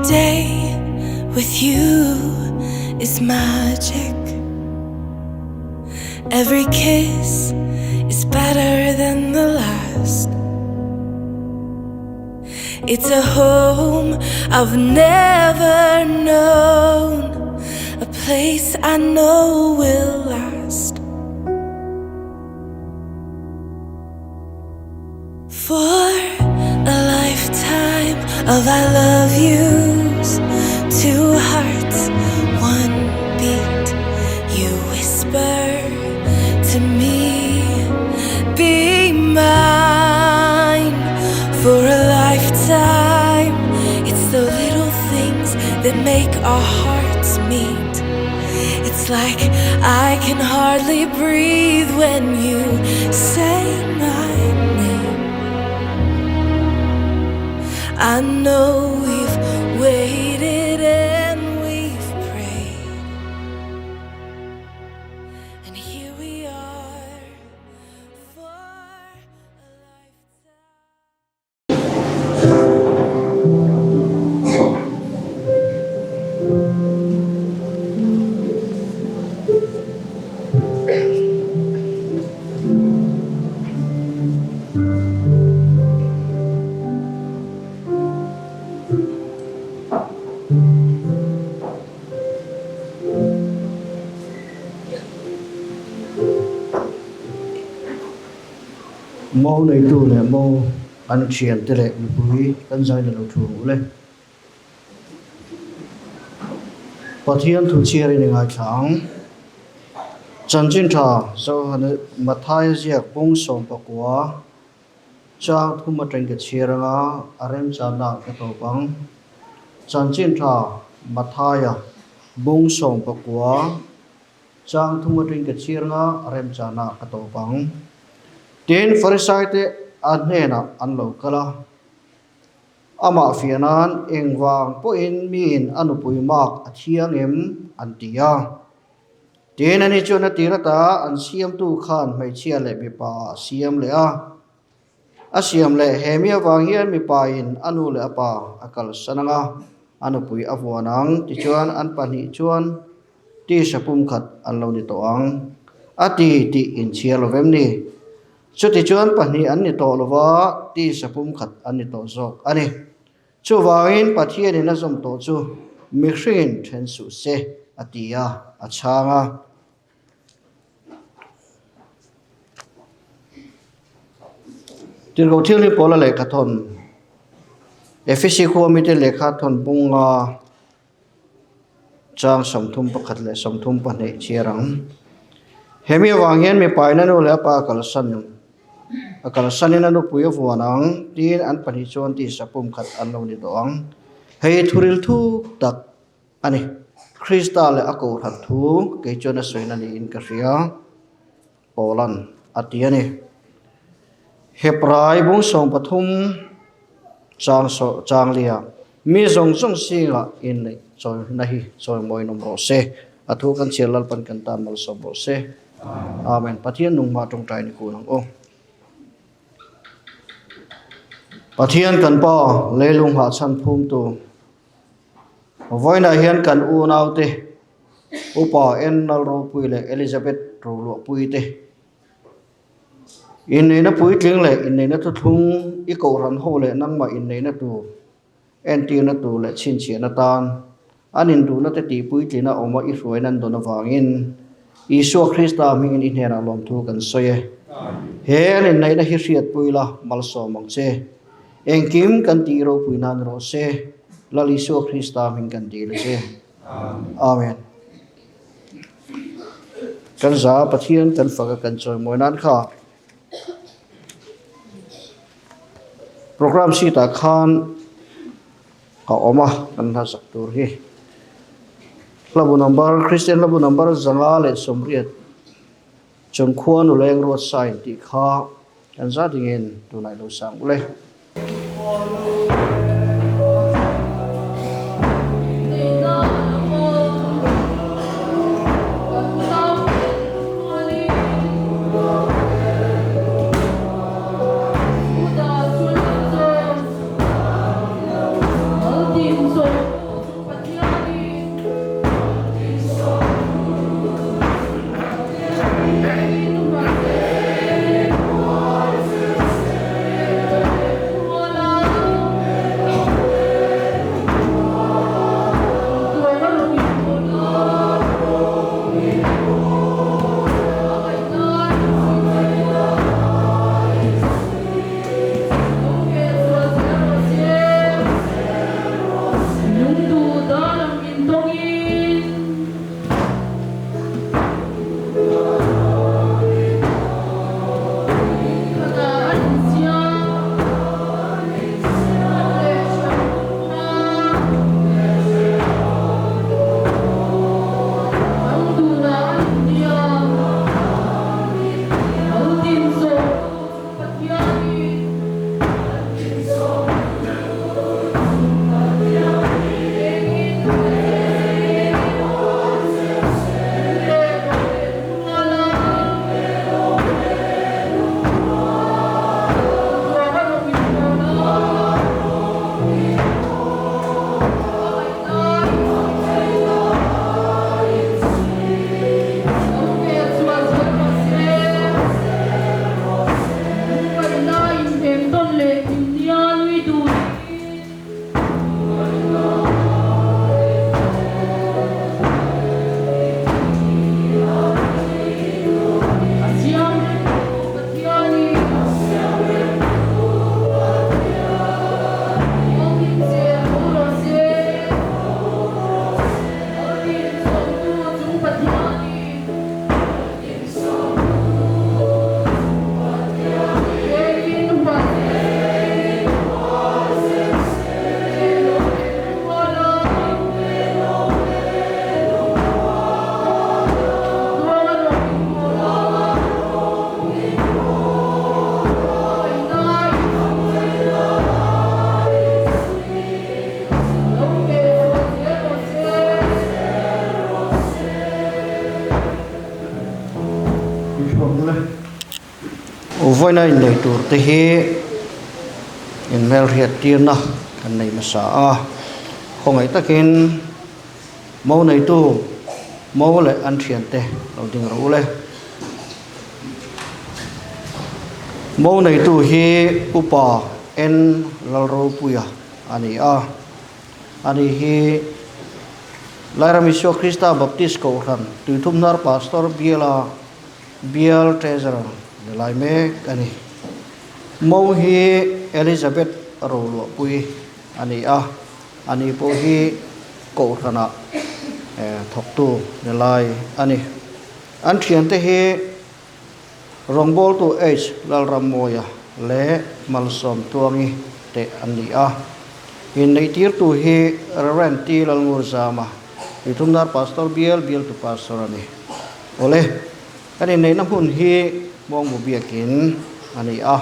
day with you is magic. Every kiss is better than the last. It's a home I've never known, a place I know will last. For a lifetime of I love yous, two hearts, one beat. You whisper to me, be mine for a lifetime. It's the little things that make our hearts meet. It's like I can hardly breathe when you say my name. I know we've waited and we've prayed, and here we are for a lifetime. Mo neitu leh mo an thiante leh mipui kan zaina lo thu ang u le. Pathian thu chhiarin i ngaithla ang. Chanchin tha Zohane Mathaia ziak bung 19 chang thum atang ka chhiar anga a remchanna ka tawp ang. Chanchin tha Mathaia bung 19 Chang thum atangin ka chhiar nga a remchana ka tawp ang. Tin, Farisaite a hnenah an lo kal a. Amah fiah nan engvang pawhin miin a nupui mak a thiang em? an ti a. Tin, ani chuan a tir ata an siamtu khan hmeichhia leh mipa a siam leh a. A siam leh he mi avang hian mipain a nu leh a pa a kalsan ang a, a nupui a vuan ang. Tichuan, an pahnih chuan tisa pumkhat an lo ni tawh ang a ti tih inchhiar lo vem ni. Chutichuan pahnih an ni tawh lo va, tisa pumkhat an ni tawh zawk a ni. Chuvangin Pathianin a zawm tawh chu mihringin then suh se a ti a, a chhang a. Tirhkoh Thianghlim Paula lehkha thawn Efesi khua mite lehkha thawn bunga chang 31 leh 32 chhiar ang. Hemi avang hian mipa in a nu leh a pa a kalsan a kalsanin a nupui a vuan ang tiin an pahnih chuan tisa pumkhat an lo ni tawh ang. Hei thuril thuk tak A ni. Krista leh a kohhran thu kei chuan a sawina niin ka hria, Paula'n a ti a ni. Hebrai bung 13 chang saw chang lia mi zawng zawng zingah inneih chawina hi chawimawiin awm rawh se. A thu kan chhiar Lalpan kan tan malsawm rawh se. Amen. Pathian nungmah tawngtai ni kun ang aw. Pathian kan Pa leilung hahchhan phumtu. Vawiinah hian kan unaute Upa Ennal Ropui leh Elizabeth Roluahpui te inneihna puitling leh inneihna thuthlung i kohhran ho leh nangmah inneihna tur entirna tur leh chhinchhiahna tan an induhna te tih puitlina awma i hruaina an dawn avangin Isua Krista hmingin i hnenah lawmthu kan sawi e. He an inneihna hi hriatpui la malsawm ang che. Engkim kan tih ropui nan rawh se, Lal Isua Krista hming kan dil a che. Amen. Kan za Pathian kan fak a kan chawimawi nan kha program sheet ah khan a awm a kan hla sak tur hi. Hlabu number Christian hlabu number 580 Chungkhua nuleng ruat sign tih kha kan za dingin tunah i lo sang ule. Vawiina innei tur te hi inhmelhriat tirna kan nei hmasa a, khawngaih takin mo neitu mo leh an thiante lo ding rawh u le. Mo neitu hi Upa N Lalropuia a ni a, ani hi Lairam Isua Krista Baptist Kohhran Tuithumhnar Pastor Biala Bial Treasurer ni lai mek a ni. Mo hi Elizabeth Roluahpui a ni a, ani pawh hi Kohhranah thawktu ni lai a ni. An thiante hi Rawngbawltu H Lalrammawia leh Malsawmtluangi te an ni a. Inneihtirtu hi Rev. T Lalngurzama, Tuithumdar Pastor Bial Bialtu Pastor a ni. Awle, kan inneihna hmun hi Hmawngbu Biakin a ni a.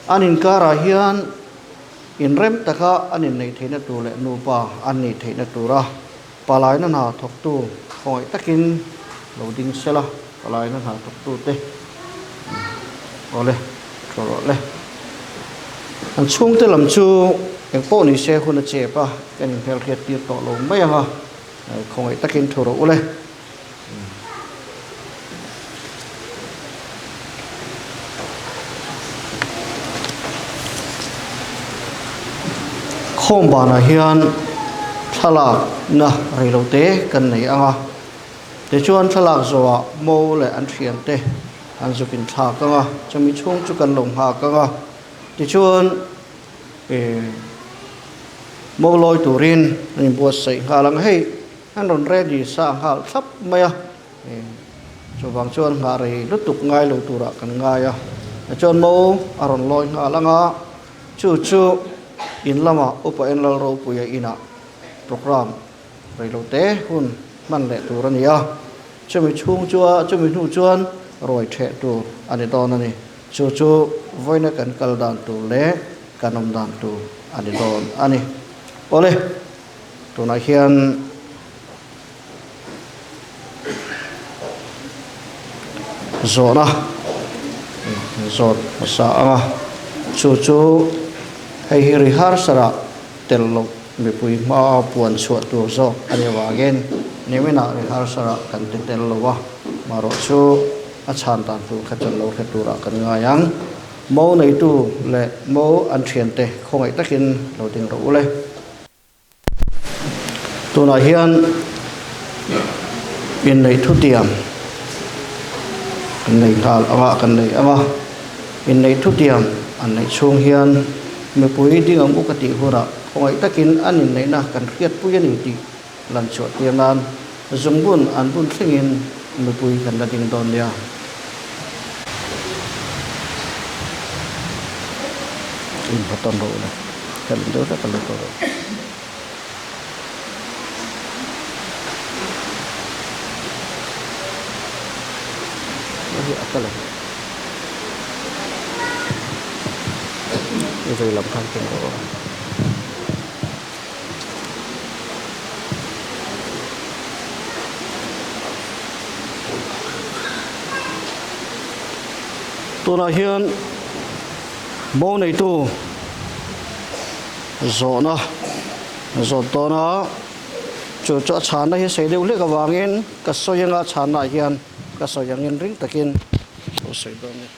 An inkarah hian inrem taka an inneih theihna tur leh nupa an nih theihna tura palaina hna thawktu khawngaih takin lo ding sela, palaina hna thawktute awle thu rawh le. An chhungte lam chu engpawh ni se hun a chep a, kan inhmelhriat tir tawh lo mai ang a, khawngaih takin thu rawh u le. Khawm banah hian thlalakna reilote kan nei ang a, tichuan thlalak zawhah mo leh an thiante an zuk inthlak ang a, chumi chhung chu kan lo nghak ang a, tichuan eh mo lawi turin an inbuatsaih nghal ang a, hei. An rawn ready sa nghal thlap mai a, chuvang chuan nghah rei lutuk ngai lo turah kan ngai a, tichuan mo a rawn lawi nghal ang a, chu chu in lamah Upa Enlal Ropuia inah programme rei lo te hun hman leh tur a ni a, chumi chhung chua chumi hnu chuan ruai theh tur a ni dawn a ni, chu chu vawiina kan kal dan tur leh kan awm dan tur a ni dawn a ni. Awle. Tunah hian zawhna zawt hmasa ang a, chu chu hei hi rehearsal ah tel loh mipui hma puan chhuah tur zawk a ni avangin niminah rehearsal ah kan ti tel lo a, marawh chu a chhan dan tur kha chan lo hre turah kan ngai ang. Mo neitu leh mo an thiante khawngaih takin lo ding rawh u le. Tunah hian inneih thutiam kan nei nghal ang a, kan nei ang a, inneih thutiam an neih chhung hian mipui ding ang u ka tih hunah khawngaih takin an inneihna kan hriatpui a ni tih lan chhuah tir nan zungbun an bun thlengin mipui kan la ding dawn nia. Inhmatawn rawh u le. Kan deuh hlek a lo tawh rawh. Hei hi a kal a i vei lam khan keng rawh aw. Tunah hian Bo neitu zawhna zawt dawn a, chu chu a chhanna hi sei deuh hlek avangin ka sawi anga chhanna ah hian ka sawi angin ring takin ka sawi dawn a ni.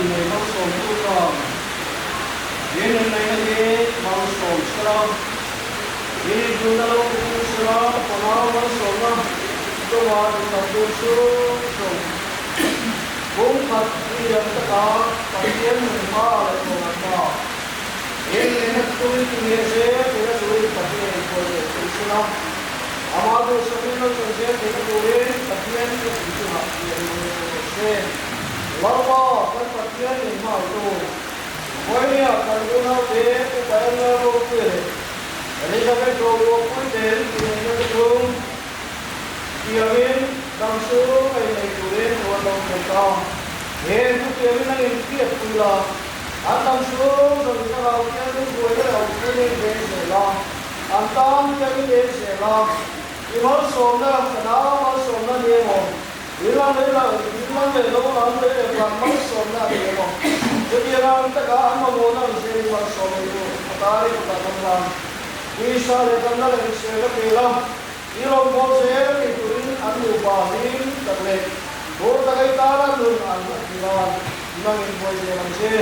innei malsawmtu chuan in inneihna hi malsawm sela, in inhmuhna lo ti pung sela, fanau malsawmna chungah in tam dun sung sung. Pum khat i liam takah Pathian nun hma leh tawng hma in inneihna tumin ti nge zel theihna turin Pathian in hruai zel thei sela, amah duhsakin lo chan zel theihna turin Pathian i inchungah lian lo zel rawh se. Lalpa kan Pathian in hmaitu, Vawinia kan unaute Upa Elmer Ropui leh Elizabeth Roruapui ten inneihna te chung tiangin dam chhung a innei turin thu an lo thiam ta. He thu tiangin an inhriatpui la, an dam chhung zawng thlarau thianghlim buaina leh awmpuina in veng zel a, an tan hian i en zel a, i malsawmna, fanau malsawmna ni emaw, Rilram leh lo, rilram leh lo lam leh leh van malsawmna a ni emaw? Chutiang ang taka an mamawhna ang zelin malsawm ei tur a tar i kutah kan hlan. Tisa leh damna leh hrisel a pel a, i rawngbâwl zel thei turin an nupa hlim tak leh phur taka i tana nun an hlat thei nan nang in buai zel ang che.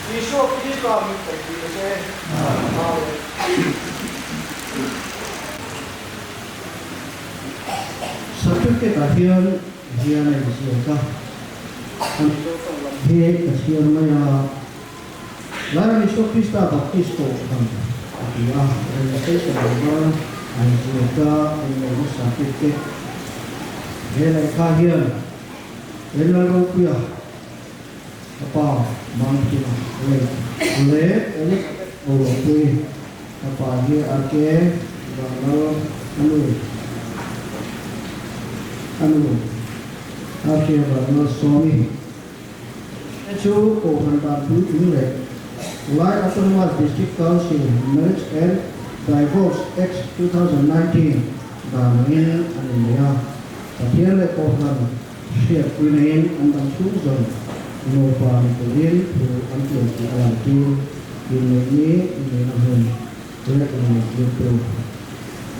Isua Krista min kan ti a che. Amen. Certificate ah hian hian a inziak a, kan Mizo tawng lam hi ka chhiar mai a, Lairam Isua Krista Baptist Kohhran a ti a, registration number a inziak a, inneihna certificate he lehkha hian Lalropuia ka pa Mangthina leh leh Elizabeth Ropui ka pa hi RK Vanlal a nu a nu RK Vanlal Sawmi te chu Kohhran dan puitling leh Lai Autonomous District Council Marriage and Divorce Act 2019 dan angin an innei a, Pathian leh Kohhran Hriatpui neiin an dang chhung zawng nupa ni turin thu an tiam tih a lang tir. Inneih ni, inneihna hmun leh inneih tirtu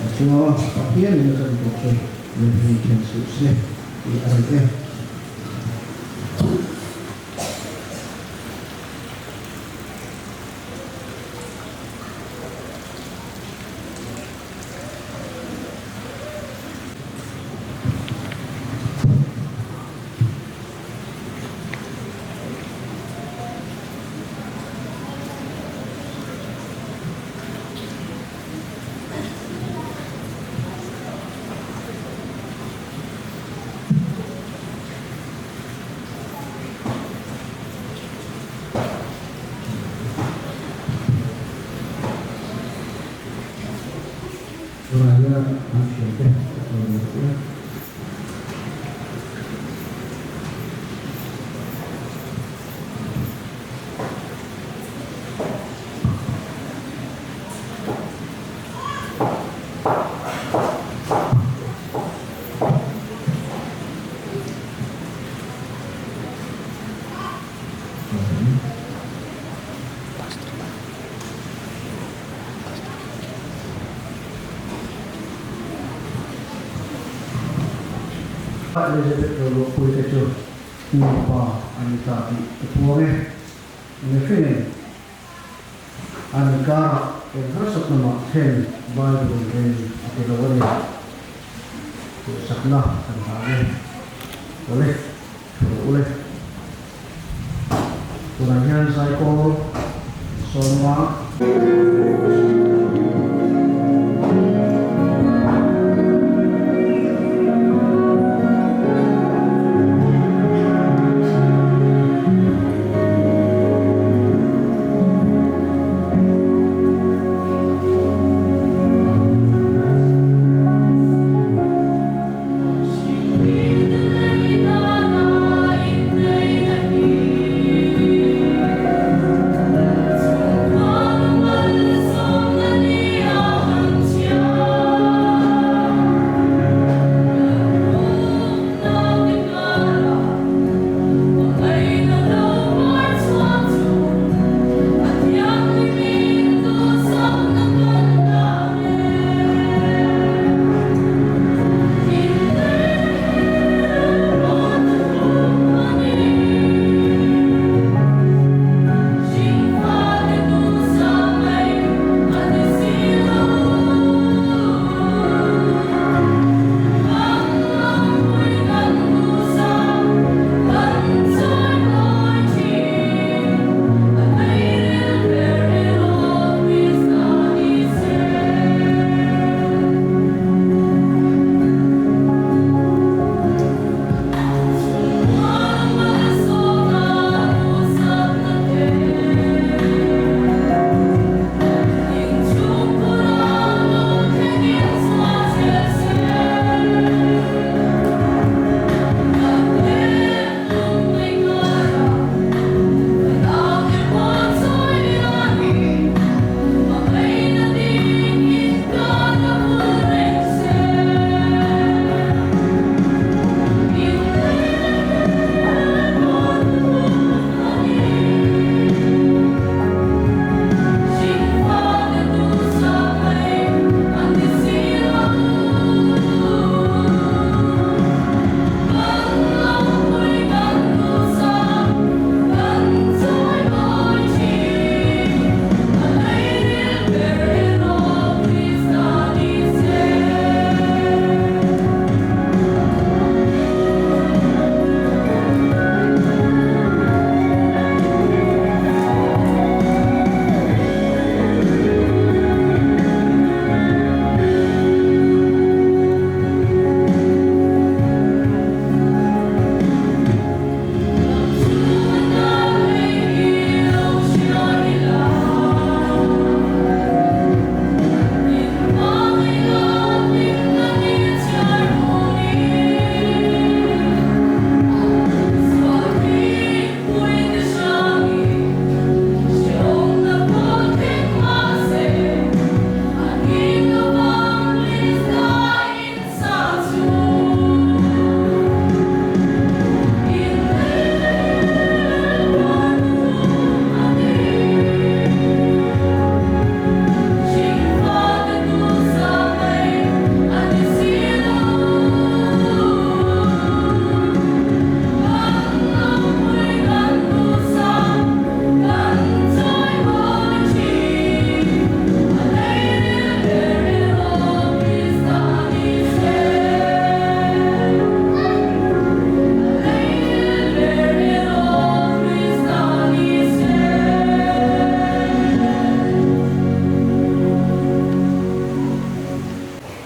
a chuang a, Pathianin a chan tawh chu mihring then suh se tih a ni e. Tunah hian an thiante ka sawi ve chiah. Elizabeth Loluahpui te chu nupa an ni ta tih ka puang e. Mihringin an inkarah eng harsatna mah thlen Bible in a ti lo a ni. Duhsakna kan hlan e. Awle, thu rawh ule. Tunah hian Zaikawl sawma.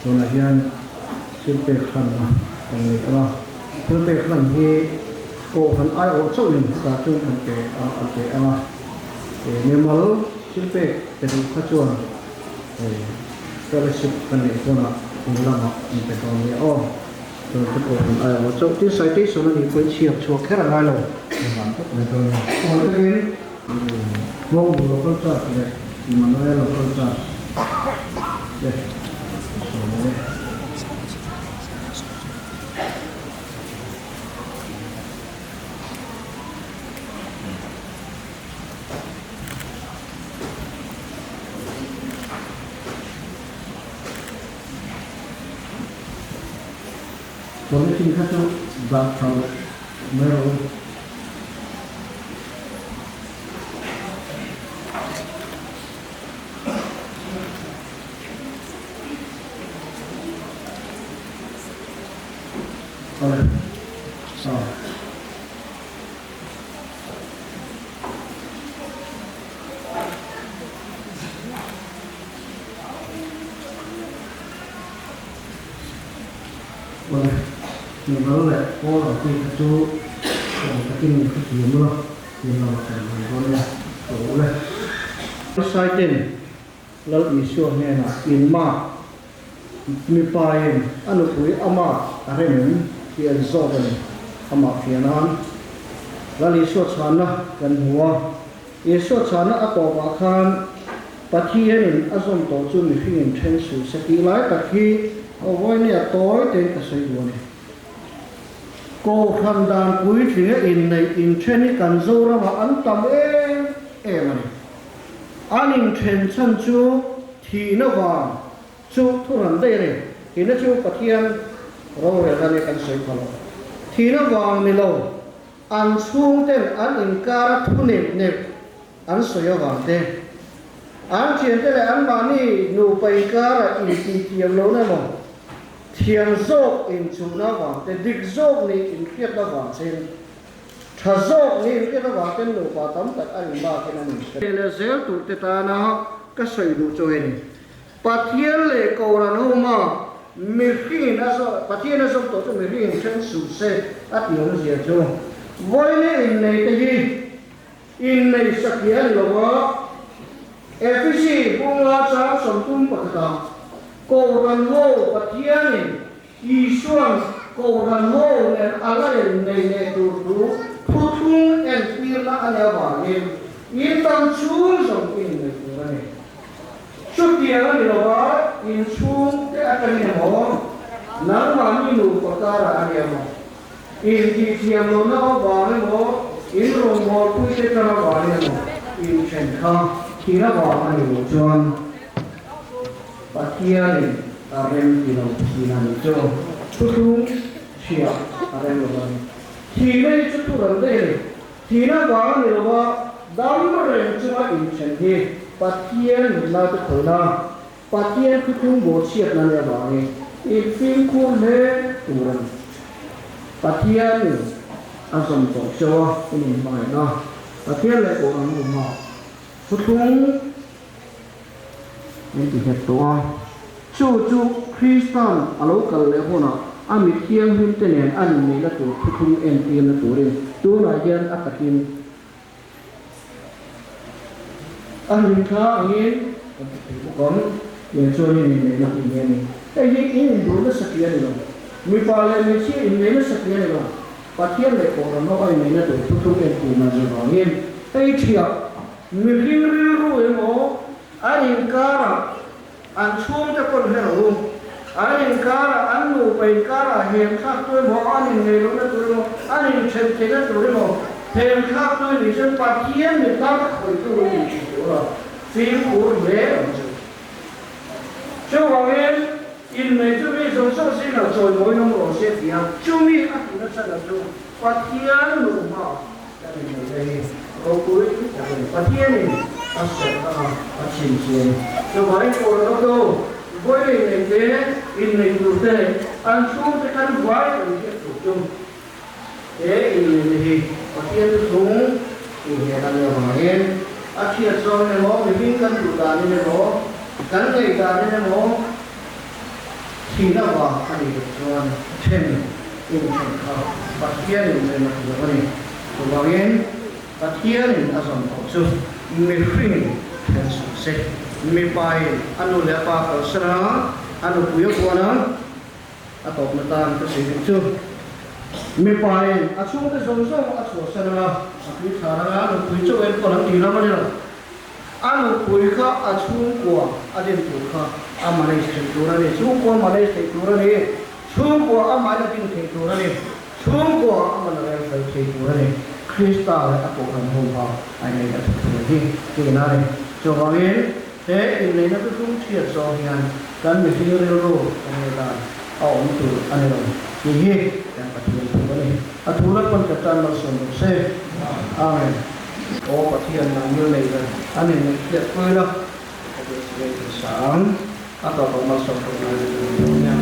Tunah hian thil pek hlanna kan nei ang a, thil pek hlan hi Kohhran aiawh chauhin tah chuan an pe an pe ang a, mimal thil pek pe duh kha chuan fellowship kan neih hunah in lamah an pe dawn nia aw. Chuan chu Kohhran aiawh chauh tin citation a nih pawhin chhiar chhuak kher a ngai lo. Engvang tak mai dawn nia. Aw takin Hmawngbu Local Church leh Emmanuel Local Church te sawm e. Polythene kha chu dah tha mai rawh u. Awle. Aw. Awle. Mimal leh pawl ang chi kha chu awm takin min hrethiam ula, min lo kan han dawn nia. Ka ule. Saiten Lal Isua hnenah in mak mipain a nupui a mak a rem em tih an zawt a ni. Amah fiah nan Lal Isua chhanna kan hmu a, Isua chhanna a tawpah khan Pathianin a zawm tawh chu mihringin then suh se tih lai tak hi vawinia tawi tein ka sawi duh a ni. Kohhran dan puitlinga inneih inthen hi kan Zoramah an tam em em a ni. An inthen chhan chu thihna vang chu thuran daih a ni. Thihna chu Pathian rorelna nia kan sawi pha lo. Thihna vang ni lo, an chhungten an inkara thu nep nep an sawi avang te, an thiante leh anmahni nupa inkara intih thiam lohna emaw, thiam zawk inchuhna avang te, dik zawk nih inhriatna vang chein Tha zawk niin ka rawah ten nupa tam tak a rin bakin a ni. Leh zel tur te tana ka sawi duh chu hei ni. Pathian leh Koran ho ma mihringin a zawh, Pathian a zawm tawh chu mihringin then suh se a ti awmzia chu vawiin innei te hi innei sakhia a ni lo a, Efesi bunga chang 31 ah Koran ho Pathianin Isua'n Kohhran ho nen a la in nei leh tur thu thuthlung entirna a nih avangin in dam chhung zawng in nei tur a ni. Chutiang a ni lo a, in chhungte atangin emaw, nangmahni nupa karah a ni emaw, intihthiam lohna avang emaw, in rawngbawlpuite tan avangin emaw inthen kha thil avang a ni loh chuan Pathianin a rem ti lo thin a ni chu. Thuthlung chhia a rem lo a ni. Thihna hi chu thu ran daih a ni. Thihna vang a ni lo va, dam reng chunga inthen hi Pathian nunna te khawina, Pathian thuthlung bawhchhiatna nia vangin infimkhur hle tur a ni. Pathianin a zawm tawh cheu a, in inhmangaihna Pathian leh pawh an awm a, thuthlung Min ti nghet tawh a, chu chu Krista'n a lo kal leh hunah a mi thianghlimte nen an inneihna tur thuthlung entirna turin tunah hian a takin a hlimthla angin kan ti thei bawk ang. Tiang chuan in inneihna hun hi a ni. Hei hi in induh nasa tih a ni lo. Mipa leh hmeichhia inneih nasa tih a ni lo. Pathian leh Kohhran ho a inneihna tur thuthlung entirna a ni avangin hei thiah Mihring rilru emaw an inkarah an chhungte pawn hre lo u, an inkarah an nupa inkarah hem thlak tu emaw an innei lohna tur emaw an inthen theihna tur emaw hem thlak tu nih chuan Pathian mit lam khawih tu i nih thin tur a fimkhur hle ang chu. Chuvangin innei chu mi zawng zawng zingah chawimawi nawm rawh se ti a, chumi a tihna chhan ah chu Pathian nuhma Kan inneihna hi ropui tak a ni. Pathianin a serh a, a chhinchhiah a ni. Chuvangin Pawlna do vawi nei te, innei tur te leh an chhungte kan vai kan hriat tur chu he inneihna hi Pathian thuthlung inhnen a nih avangin a chhiat zawngin emaw, mihring kan duh danin emaw, kan ngaih danin emaw, Thihna vang a nih loh chuan then inthen kha Pathianin rem a ti lo a ni. Chuvangin Pathianin a zawm tawh chu mihringin then suh se. Mipain a nu leh a pa kalsan a, a nupui a buan a, a tawpna tan ka sawi duh chu. Mipain a chhungte zawng zawng a chhuahsan anga, a tui thlar anga, a nupui chauh enkawl an tih lam a ni lo. A nupui kha a chhungkua a din tur kha a manage thei tur a ni. Chhungkua a manage thei tur a ni. Chhungkua a mahni a din thei tur a ni. Chhungkua a man rel fel thei tur a ni. Krista leh a Kohhran ho bak a inneih a thu tur hi tihna a ni. Chuvangin he inneihna thuthlung chhiat zawng hian kan mihring rilru kan ngaih dan a awm tur a ni lo tih hi kan Pathian thu a ni. A thu lalpan ka tan malsawm rawh se. Amen. Aw Pathian nang mil nei ber a ni min hriat pui la ka beisei ka sang a tawp ang malsawm tur ngai ni tur ni nia.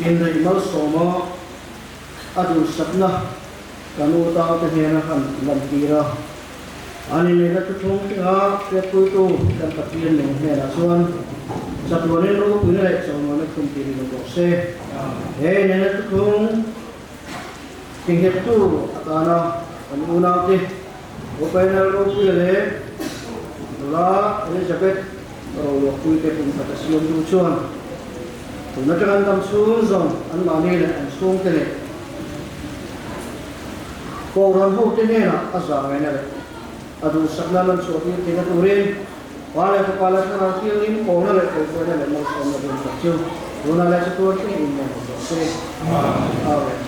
Inneih malsawma a duhsakna kan utaute hnena han lantir a, an inneihna thuthlung tlinga hriatpuitu kan Pathian nung hnenah chuan chatuanin ropuina leh chawhnuaina khum tir in awm rawh se. He inneihna thuthlung tinghettu atana kan unaute Upainal Ropuia leh nula Elizabeth Roluahpuite kum khat a siamtu chuan tun atanga an dam chhung zawng anmahni leh an chhungte leh Kohhran hote hnenah a zah ngaihna leh a duhsakna lan chhuah tir theihna turin Pa leh Fapa leh Thlarau Thianghlim kawlna leh kaihhruaina leh malsawmna hun tak chu tunah leh chatuan thleng in ngaihawm rawh se. Amen.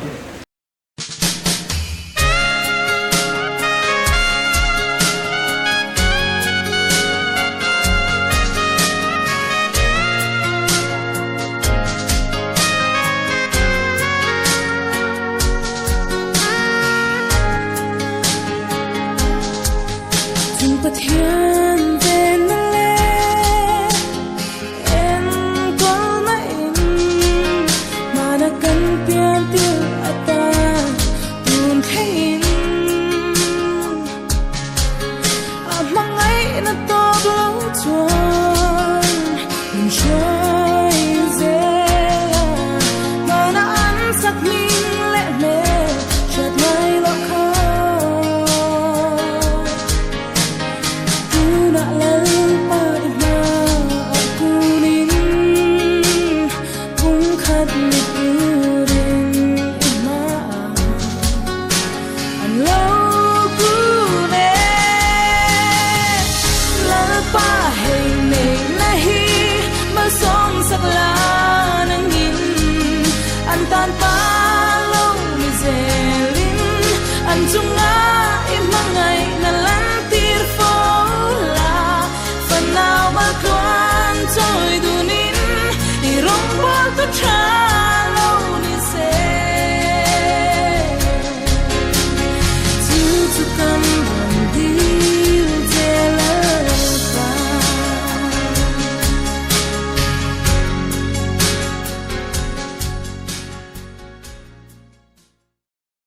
Chung Pathian ven na le en. Lalpa hei nei na hi malsawm sak la nangin an tan pa lo ni zelin an chunga i hmangaih na lan tir fo la fanau maltluan chawi dunin i rawngbawl tu tha lo ni se. Chu chu ka.